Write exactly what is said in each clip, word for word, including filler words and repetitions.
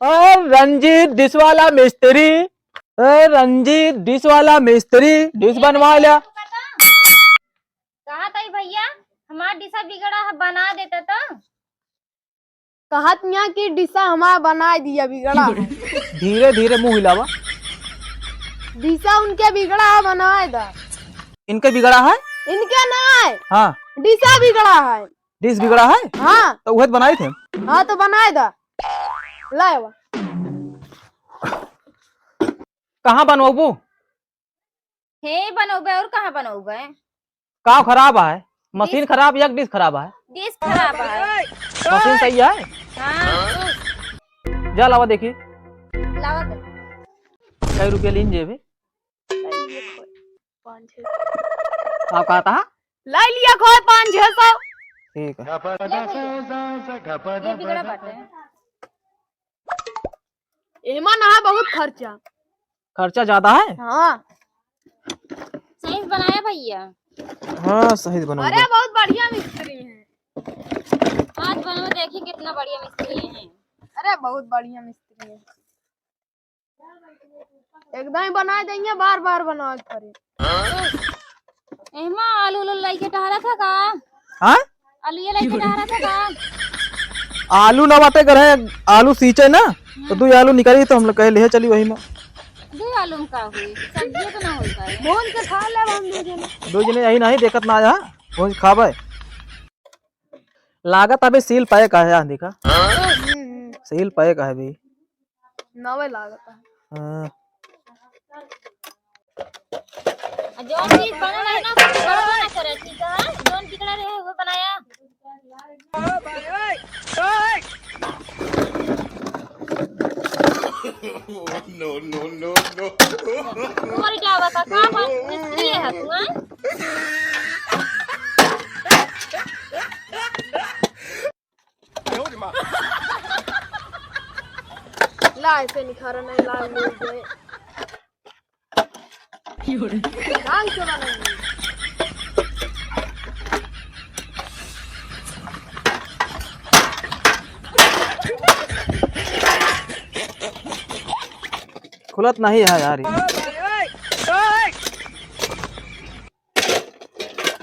ए रंजीत डिश वाला मिस्त्री, ए रंजीत डिश वाला मिस्त्री, डिश बनवा ल्या। कहा तई भैया, हमार डिशा बिगड़ा है, बना देता तो। कहत यहाँ कि डिशा हमार बनाए दिया बिगड़ा है। धीरे धीरे मुंह हिलावा। डिशा उनके बिगड़ा है, बनाए दा। इनके बिगड़ा है? इनके ना है। हाँ। डिशा बिगड़ा है। डिश बिगड़ा है? हाँ। तो उहे तो बनाई थे। हाँ, तो बनाए दा। लाए बा। कहाँ बनवाबू? हे बनौबे, और कहाँ बनौबे? का खराब है? मशीन डिश खराब या डिश खराब है? डिश खराब है। मशीन सही है? हाँ। जा लावा देखी। लावा दे। कई रुपया लीन जेबे? पाँच छः सौ। आप कहा था? लाई लिया खोए पाँच छः सौ। ठीक है। ले भैया। ये बिगड़ा बाटे। एमा ना है बहुत खर्चा। खर्चा ज्यादा है? हाँ। सही से बनाया भैया। हाँ, सही से बनाया। अरे, बहुत बढ़िया मिस्त्री हैं। आज बनवा देखी कितना बढ़िया मिस्त्री हैं। अरे, बहुत बढ़िया मिस्त्री हैं। एकदम ही बनाए देंगे, बार बार बनाए पड़े। एहमा आलू उलू लइके टहरा था का? हाँ? आलू ये लइके टहरा था का? आलू ना बाटे घर है, आलू सींचे ना, तो दो आलू निकाली तो हम लोग कहे ले चली वही में। दो आलू में का हुई? सब्जियों तो ना होई पाए। भून के खा ले हम दो जने। दो जने यही नहीं देखत ना आया, भून के खाबे। लागत अबे सील पैक है आंधी का। हम्म, हम्म। सील पैक है भी। नवे लागत है। हाँ। आ जौन चीज बनल रहे ना, कुछ गड़बड़ ना करे, ठीक है? जौन बिगड़ा रहे, वो बनाया। No, no, no, no। मर जावा का, का बात? इसलिए है तू, हैं? ला, ऐसे निखारा नहीं, लाल मिर्च है। दाल चोला नहीं है। खुलत नहीं है यार ये।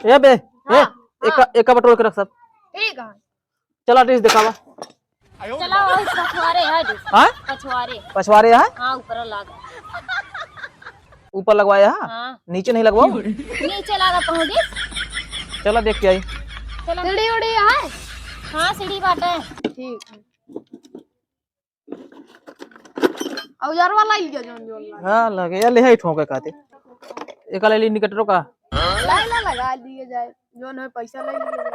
ए बे, ए, हाँ, एका, हाँ। एका बटोर के रख सब। ठीक है। चला डिश दिखावा। चला, वही पछवारे है डिश। हाँ? पछवारे। पछवारे है? हाँ, ऊपर लागा। ऊपर लगवाया है? हाँ। नीचे नहीं लगवाओ? नीचे लागा पहुँ डिश। चला देख के आई। चला। सीढ़ी उड़ी है? हाँ, सीढ़ी बाटे। ठीक है। औजार वाला ही गया जौन जौन लागे। हाँ, लगे या ले है ठोके काते। एका ले ली इंडिकेटरो का। लाइला लगा दिए जाए, जौन है पैसा ले लिए जाए।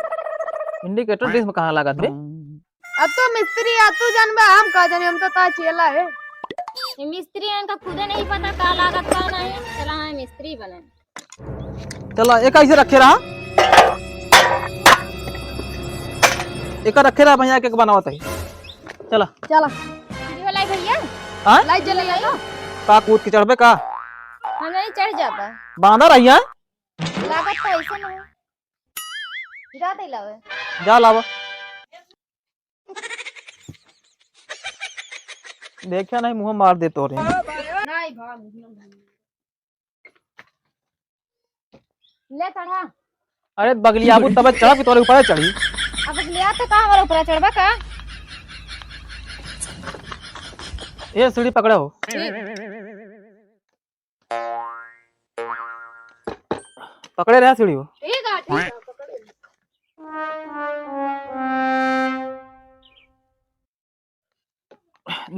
इंडिकेटर डिश में कहाँ लागत बे? अब तो मिस्त्री आ, तू जानबा, हम का जाने, हम तो ता चेला है। ये मिस्त्री है, इनका खुदे नहीं पता का लागत का नहीं। चला है मिस्त्री बने। चला, एक ऐसे रखे रहा, एक रखे रहा भैया, एक एक बनावत है। चला। चला। ये वाला है भैया? हाँ? लाई जले लाई लो। का कूद के चढ़बे का? हम नहीं चढ़ जाबा। बांधा रहिया। लागत तो ऐसे नहीं। जा दे लावे। जा लावा। देखा नहीं, मुँह मार दे तोरे। नहीं भाग। ले चढ़ा। अरे बगलियाबू तबे चढ़ब कि तोरे ऊपर चढ़ी। अब बगलिया तो का हमारे ऊपर चढ़बा का? ये सीढ़ी पकड़े हो। ठीक। पकड़े रहा सीढ़ी हो। ठीक है, ठीक है, पकड़े।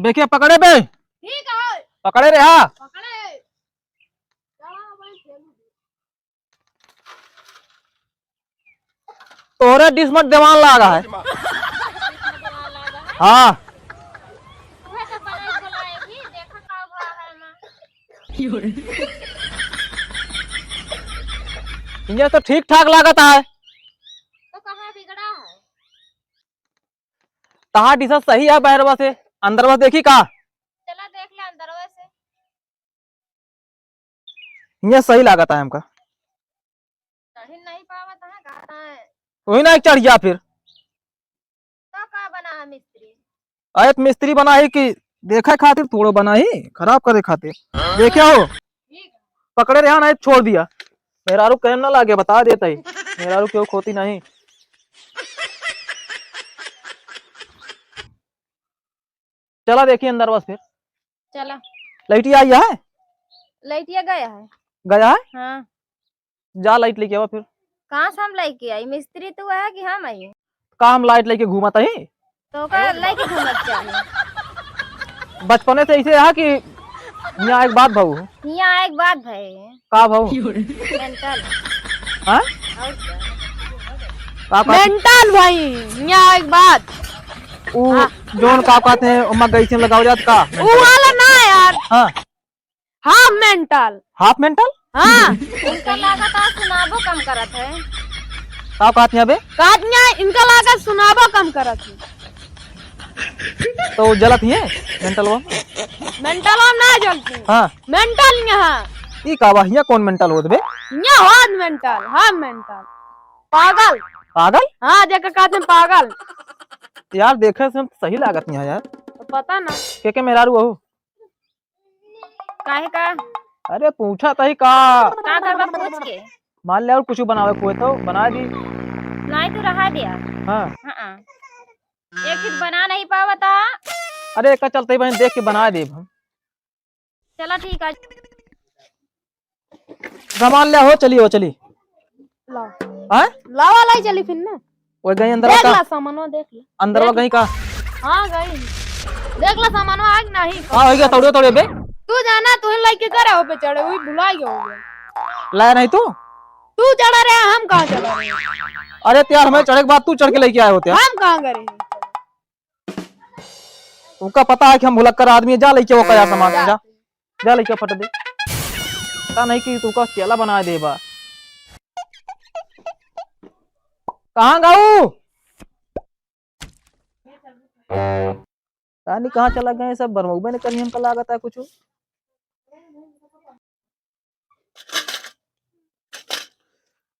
देखिए, पकड़े बे। ठीक है। पकड़े रे, हाँ। पकड़े। तोहरे डिश में देवान लागा है। हाँ। ये तो ठीक ठाक लागत है। तो कहाँ बिगड़ा है? तहार डिशा सही है बहरवा से, अंदरवा से देखी का? चला देख ले अंदरवा से। ये सही लागत है हमका। चढ़ी नहीं पावत है, कहता है। वही ना चढ़ जा फिर। तो का बना है मिस्त्री? अरे तो मिस्त्री बना है कि देखे खातिर थोड़ो बनाई, खराब करे खातिर। देखे हो, पकड़े रहा नहीं, छोड़ दिया। मेहरारू कहम ना लागे, बता देता ही। मेहरारू क्यों खोती नहीं। चला देखी अंदर बस फिर। चला। लइटिया आई है? लइटिया गया है। गया है? हाँ। जा लाइट लेके आवा फिर। कहाँ से हम लेके आई? मिस्त्री तू है कि हम आई? का हम लाइट लेके घूमत ही? तो का लेके घूमत चाहिए? बचपने से ऐसे है कि यहाँ एक बात भाऊ। यहाँ एक बात भाई। का भाऊ? मेंटल। हाँ? और क्या? का, का? मेंटल भाई, यहाँ एक बात। उ हाँ। जोन का कहते हैं, ओमा गैसे लगाओ जात का? उ वाला ना यार। हाँ। हाफ मेंटल। हाफ मेंटल? हाँ। इनका लागत आज सुनाबो कम करत है। का कहत हियाँ बे? कहत हियाँ इनका लागत सुनाबो कम करत है। तो जलत ही है मेंटलवा? मेंटलवा ना जलती। हाँ। मेंटल यहाँ। ई का बा, हियाँ कौन मेंटल होत बे? यहाँ होत मेंटल, हाफ मेंटल। पागल। पागल? हाँ, जेका कहत हैं पागल। यार, देखे से हम सही लागत नहीं है यार। तो पता ना। के के मेहरारू हो? काहे का? अरे पूछा तही का? का करबा पूछ के? मान ले और कुछ बनावे कोई तो बना दी। नहीं तो रहा दिया। हाँ। हाँ। एक चीज बना नहीं पावता। अरे एका चलते ही बहन देख के बना देब हम। चला ठीक है। सामान ले हो, चली हो, चली। ला। हाँ? लावा लाई चली फिर ना। वो गई अंदर देख का? ला सामानवा, देख ला। अंदरवा देख गई का? हाँ, गई। देख ला सामानवा आग नहीं। हाँ, हो गया, तौड़े, तौड़े बे। तू जाना, तू ही लइके करे हो पे चढ़े, वही भुला गया होगा। लाया नहीं तू? तू चढ़ा रहे, हम कहाँ चढ़ा रहे? अरे तो यार, हमें चढ़े के बाद तू चढ़ के लेके आए होते यार। हम कहाँ करे? तुमका पता है कि हम भुलक्कर आदमी है, जा लेके वो का सामान, जा। जा लेके फट दे। पता नहीं कि तुमका चेला बना देबा। कहाँ गाऊ? पता नहीं कहाँ चला गए सब, बनवाबे नहीं करी हमका लागत है कुछ।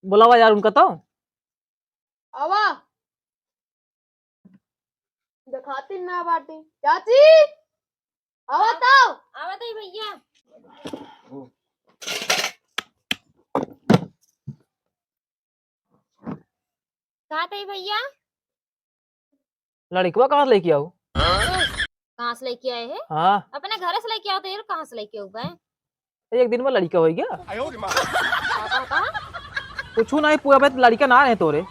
बुलावा यार उनका तो। आवा। देखाती ना बाटी। चाची, आवा तो। आवा तो भैया। का तई भैया? लड़कवा कहाँ से लेके आओ? कहाँ से लेके आए हैं? हाँ। अपने घरे से लेके आओ तो ये कहाँ से लेके आओ बे? एक दिन में लड़का हो गया। का कहता? कुछ नहीं पूरा बे, लड़का ना रहे तोरे।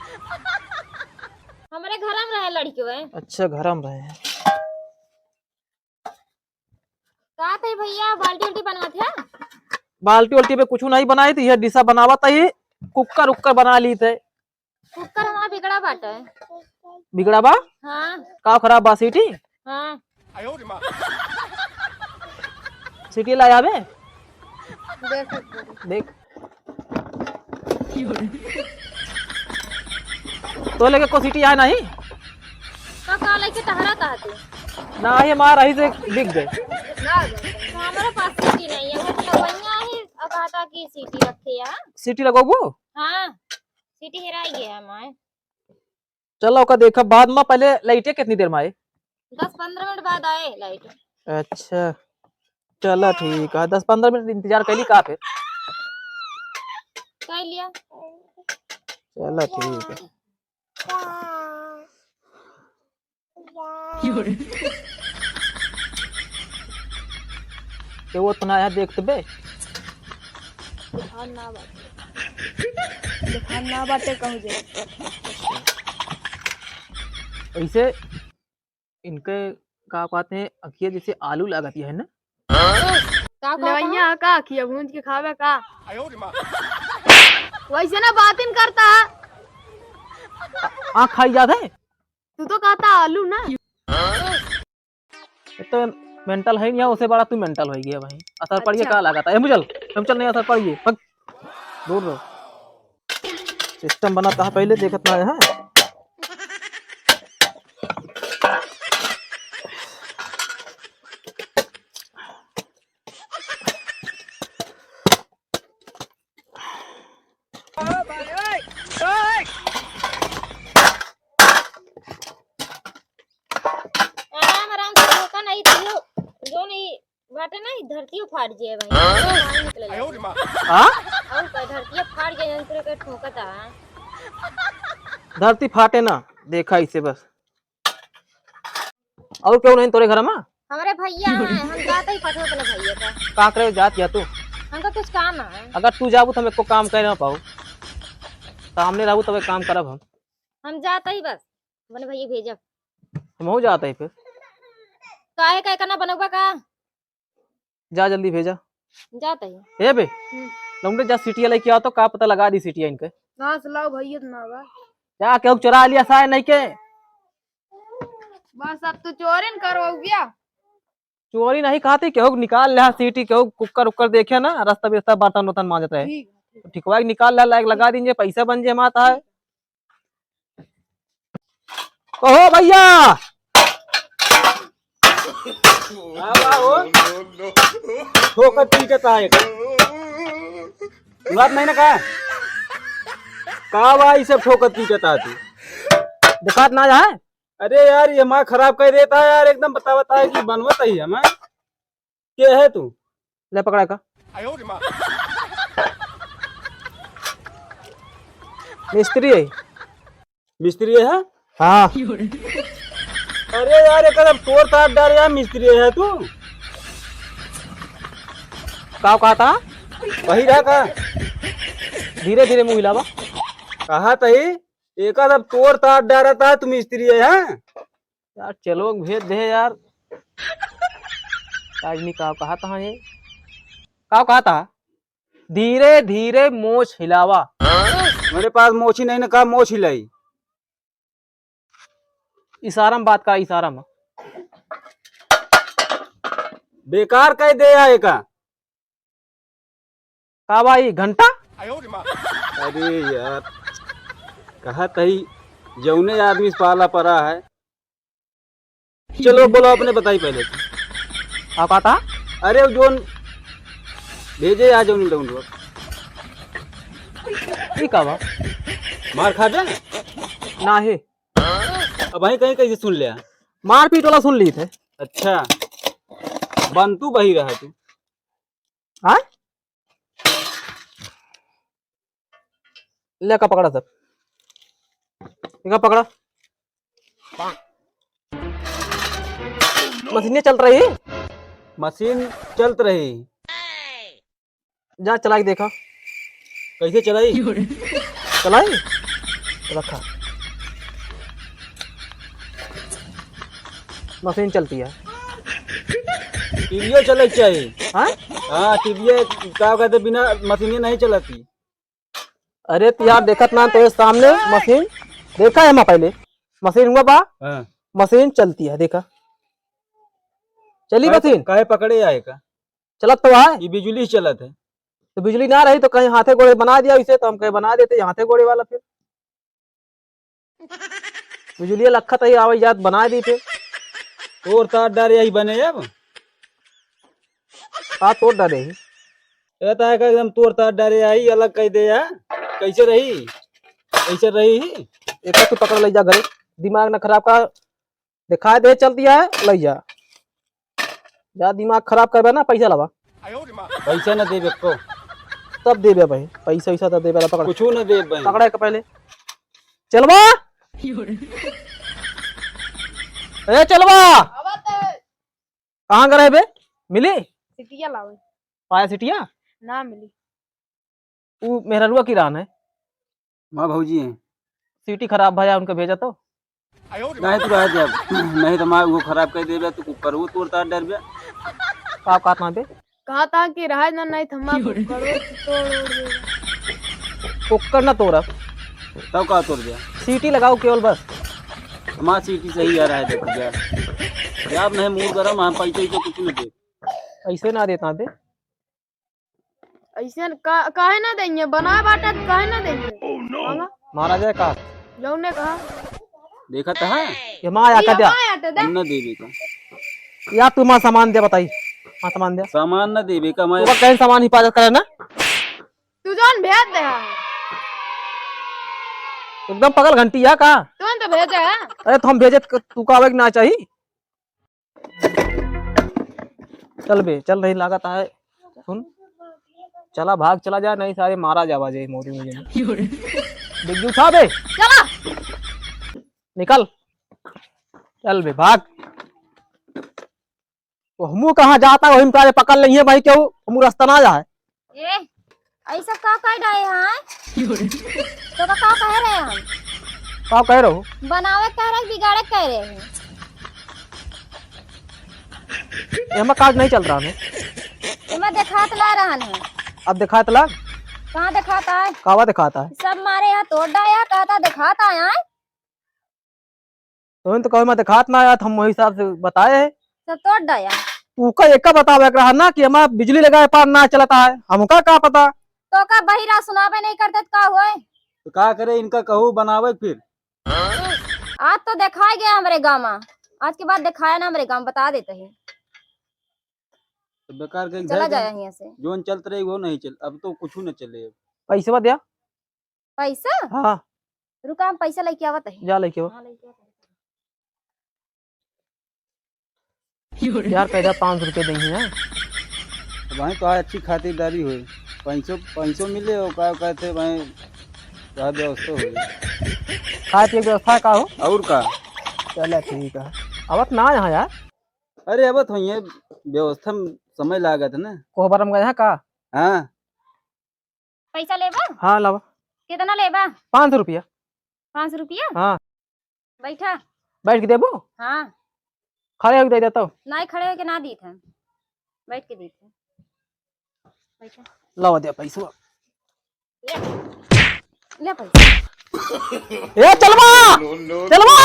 हमारे घर में रहे लड़के हुए। अच्छा, घर में रहे। का थे भैया, बाल्टी उल्टी बनवा थे? बाल्टी उल्टी पे कुछ नहीं बनाई थी, यह डिशा बनावा था, ये कुकर उकर बना ली थे। कुकर हमारा बिगड़ा बाटे। बिगड़ा बा? हाँ। का खराब बा, सीटी? हाँ। सीटी ला आवे? देख सकते। देख। तो लेके को सीटी आए नहीं? तो का लेके टहरा था तू? ना, ये मार रही से बिक गए। ना, तो हमारे पास सीटी नहीं है, वो तो वहीं है, अब आता की सीटी रखे है। सीटी लगवाबू? हाँ, सीटी हेराई गया हमारे। चलो, ओका देखब बाद में, पहले लाइटे कितनी देर में आए? दस पन्द्रह मिनट बाद आए लाइट। अच्छा, चलो ठीक है, दस पन्द्रह मिनट इंतजार कैली का फिर? कर लिया। चलो ठीक है। ये वो तो ना है, देख तो बे। दुकान ना बाटे। दुकान ना बाटे कहूँ जे। ऐसे इनके का कहते हैं, अखिया जैसे आलू लागत है ना? का कहत लेवैया है? का अखिया भूंज के खावे का? वैसे ना बातिन करता है। आँख खाई जात है? तू तो कहता आलू ना। ये तो मेंटल है नहीं, उसे बड़ा तू मेंटल हो गया भाई। असर पड़िए अच्छा। का लागत है? ए, मुझल, हम चल नहीं असर पड़िए। भाग। दूर रहो। सिस्टम बनाता है पहले, देखत ना है। आराम, आराम से धोखा नहीं दियो। फाटे नहीं, धरतियो फाट जाए भाई। हाँ? बाहर निकले लगे। हाँ? और का, धरतियो फाट जाए, यंत्र के ठोकता। धरती फाटे ना, देखा इसे बस। और केहू नहीं तोरे घर मा? हमरे भैया हैं, हम जाते ही पठो अपने भैया का। का करे जात या तू? हमका कुछ काम है। अगर तू जाबू तो हम एको काम करे ना पाऊ, सामने रहबू तबे काम करब हम। हम जाते ही बस, अपने भैया भेजब। हमहू जाते ही फिर। काहे का इतना बनौबा का? जा जल्दी भेजा। जाता ही। ए बे, हम्म। लौंडे जा सीटिया लेके आओ तो का पता लगा दी सीटिया इनके। कहाँ से लाओ भैया इतना बा? क्या केहू चुरा लिया साय नहीं के? बस अब तो चोरी न करो गया। चोरी नहीं खाती, केहू निकाल ले सीटी, केहू कुकर उकर देखे ना, रास्ता बिस्ता बर्तन उर्तन मांजत रहे। ठीक है, ठीक है। ठिकवा के निकाल ले, लायक लगा दीजिए, पैसा बन जे माता है। कहो भैया। का बा हो? ठोकर पीटत आहे। सुनात नहीं ना का? का बा ई सब ठोकर पीटत आहे तू? देखात ना है? अरे यार, ये हमार खराब कर देता है यार, एकदम बतावत है कि बनवत है हमार। के है तू? ले पकड़ा का। मिस्त्री है। मिस्त्री है? हाँ। अरे यार, एक कदम तोड़ तार डार यार, मिस्त्री है तू? का कहा था? वही रहा का? धीरे धीरे मुँह हिलावा। कहा तही, एक कदम तोड़ तार डारा था, तू मिस्त्री है, हाँ? यार, चलो, भेज दे यार। आदमी का कहा था ये? का कहा था? धीरे धीरे मोछ हिलावा। मेरे पास मोछी नहीं ना, का मोछ हिलाई? इशारा में बात करा, इशारा में। बेकार कह दे या एका। का भाई, घंटा? अरे यार, कहा तही जौने आदमी से पाला पड़ा है। चलो बोलो, अपने बताई पहले। आप आता? अरे वो जोन भेजे आ जौन लौंडवा। ई का बा? मार खा जा। नाही। अब वहीं कहीं कैसे सुन लिया? मारपीट वाला सुन ली थे। अच्छा, बंतू बही रहा तू। हाँ? ले का पकड़ा सब, इका पकड़ा। मशीनें चल रही। मशीन चलत रही। जा चला के देखा। कैसे चलाई? चलाई? रखा। मशीन चलती है। टीवीओ चले के चाहिए। हाँ? हाँ, टीवीओ का कहते बिना मशीनें नहीं चलती। अरे तो यार, देखत ना तो ये सामने मशीन देखा है, मैं पहले मशीन हुआ बा। हाँ। मशीन चलती है, देखा, चली काहे मशीन। काहे पकड़े आए का? चलत तो है। ये बिजली से चलत है। तो बिजली ना रही तो कहीं हाथे गोड़े बना दिया इसे, तो हम कहीं बना देते हाथे गोड़े वाला फिर। बिजुलिया लखत ही आवत जात बनाए दी थे। तोर तार डारे यही बने अब। का तोर डारे ही? कहता है का एकदम तोर तार डारे आई अलग कह दे या। कैसे रही? कैसे रही ही? एक तू पकड़ ले जा घरे, दिमाग न खराब का, दिखाई दे चलती है, ले जा। जा दिमाग खराब करबे ना, पैसा लावा। पैसा ना देबे को। तब देबे भाई, पैसा वैसा तब देबे ला, पकड़। कुछ ना देबे भाई। पकड़ा के पहले। चलवा। ए चलवा। आवत है। कहाँ गए बे? मिली? सिटिया लावे। पाया सिटिया? ना मिली। ऊ मेहररुआ की रान है। माँ भौजी हैं। सीटी खराब भया, उनका भेजा तो। नहीं तो रह दे अब। नहीं तो माँ वो खराब कर देबे, तो कुकर वो तोर तार डर बे। का कहत ना बे? कहा था कि रह ना, नहीं तो माँ कुकर वो तोड़ उड़ देबे। कुकर ना तोड़ब। तब का तोड़ दे? सीटी लगाओ केवल बस। माँ सीटी सही आ रहा है, देख जा। जा अब नहीं मूड गरम, हम पैसे तो कुछ नहीं दे। ऐसे ना देता बे। ऐसे न का, काहे ना देंगे? बनाए बाटे त काहे ना देंगे? मांगा। मारा जाए का? जौने कहा। देखत है? ये माँ आया का ये द्या? माँ आया तो दे। हम ना देबे का। या तू माँ सामान दे बताई। माँ सामान दे। सामान ना देबे का, मैं तू का कहीं सामान हिफाजत करे ना? तू जौन भेज दे है। एकदम पगल घंटी या का? तू तो भेजे है। अरे तो हम भेजे त तू का आवे के ना चाही? चल बे, चल रही लागत है। सुन, चला भाग, चला जा, नहीं सारे मारा जावा जे मोरी में। डिग्गी उठा बे। चला। निकल। चल बे, भाग। तो हमू कहाँ जाता, वही में तारे पकड़ लेंगे भाई, क्यों? हमू रास्ता ना जाए। ए, ऐसा का कह रहे हैं? तो का, का कह रहे हैं हम? का कह रहे हो? बनावे कह रहे, बिगाड़े कह रहे हैं। एमा काज नहीं चल रहा है। एमा देखात ला रहन है। अब देखात ला? कहाँ देखाता है? कावा देखाता है? सब मारे यहाँ तोड़ डाया, कहता देखाता है। तो तो कहो मैं देखात ना आया, हम वही हिसाब से बताए है। सब तोड़ डाया। तू का एका बतावे के रहा ना कि हमारा बिजली लगाए पार ना चलता है, हमका का पता? तो का बहिरा सुनावे नहीं करते तो का होए? तो का करे, इनका कहू बनावे फिर। आज तो देखाए गया हमरे गाँव में, आज के बाद देखाया ना हमरे गाँव, बता देते हैं। तो बेकार के चला घर जाया यहाँ से। जोन चलत रही वो नहीं चल, अब तो कुछ न चले। पैसवा द्या। पैसा? हाँ। रुका, हम पैसा लेके आवत है। जा लेके आओ। हाँ, लेके आवत है। यार, पैदा पाँच सौ रुपये देंगे ना। भाई तो आज अच्छी खातिरदारी हुई, पैसों, पैसों मिले हो, का कहते भाई, का व्यवस्था हुई। खाए पिए के व्यवस्था का हो? और का? चला ठीक है। आवत ना यहाँ यार। अरे आवत हो, ये व्यवस्था में समय लागत है ना। कोहबर में गए हैं का? हाँ। पैसा लेबा? हाँ, लावा। कितना लेबा? पाँच सौ रुपया। पाँच सौ रुपया? हाँ। बैठा। बैठ के देबो? हाँ। खड़े होके दे देता हूँ। नहीं, खड़े होके ना दीत है, बैठ के दीत है। बैठा। लावा दे पैसा। ले, ले पैसा। ए चलवा! चलवा!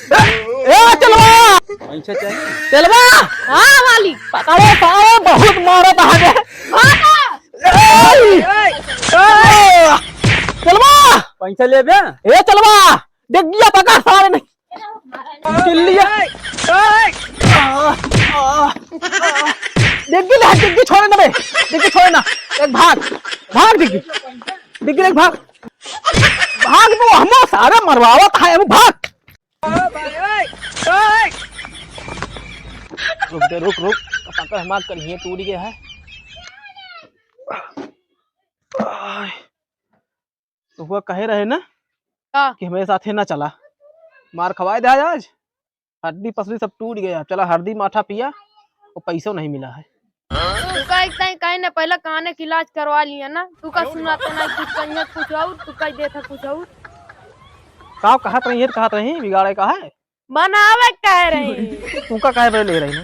ए, ए चलवा! पैसा चाहिए? चलवा! हाँ, मालिक। पकड़े सारे, बहुत मारत है। हाँ। ए! ए! चलवा! पैसा लेबे? ए चलवा! डिग्गिया पकड़ सारे नहीं। चिल्लिया। ए! आ, आ, आ। डिग्गी ले, डिग्गी छोड़े ना बे। डिग्गी छोड़े ना। एक भाग। भाग डिग्गी। डिग्गी ले भाग। भाग वो हमो सारे मरवावत है, वो भाग। रुक दे, रुक, रुक। पकड़, हमार करिए टूट गया है। आय। तो हुआ कहे रहे ना का? कि हमारे साथे ना चला, मार खवाए दे आज। हड्डी पसली सब टूट गया। चला हरदी माठा पिया, वो पैसो नहीं मिला है। तू का इतना ही कहीं ना, पहले काने के इलाज करवा लिया ना। तू का सुना तो ना कुछ कहीं कुछ और, तू कह देता कुछ और। का कहत रही है, कहत रही बिगाड़े का है? बनावे कह रही। तू का कहे पे ले रही ना?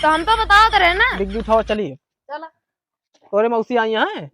तो हम तो बतावत रहे ना। डिग्गी उठाओ, चलिए। चला। तोरे मौसी आई हैं?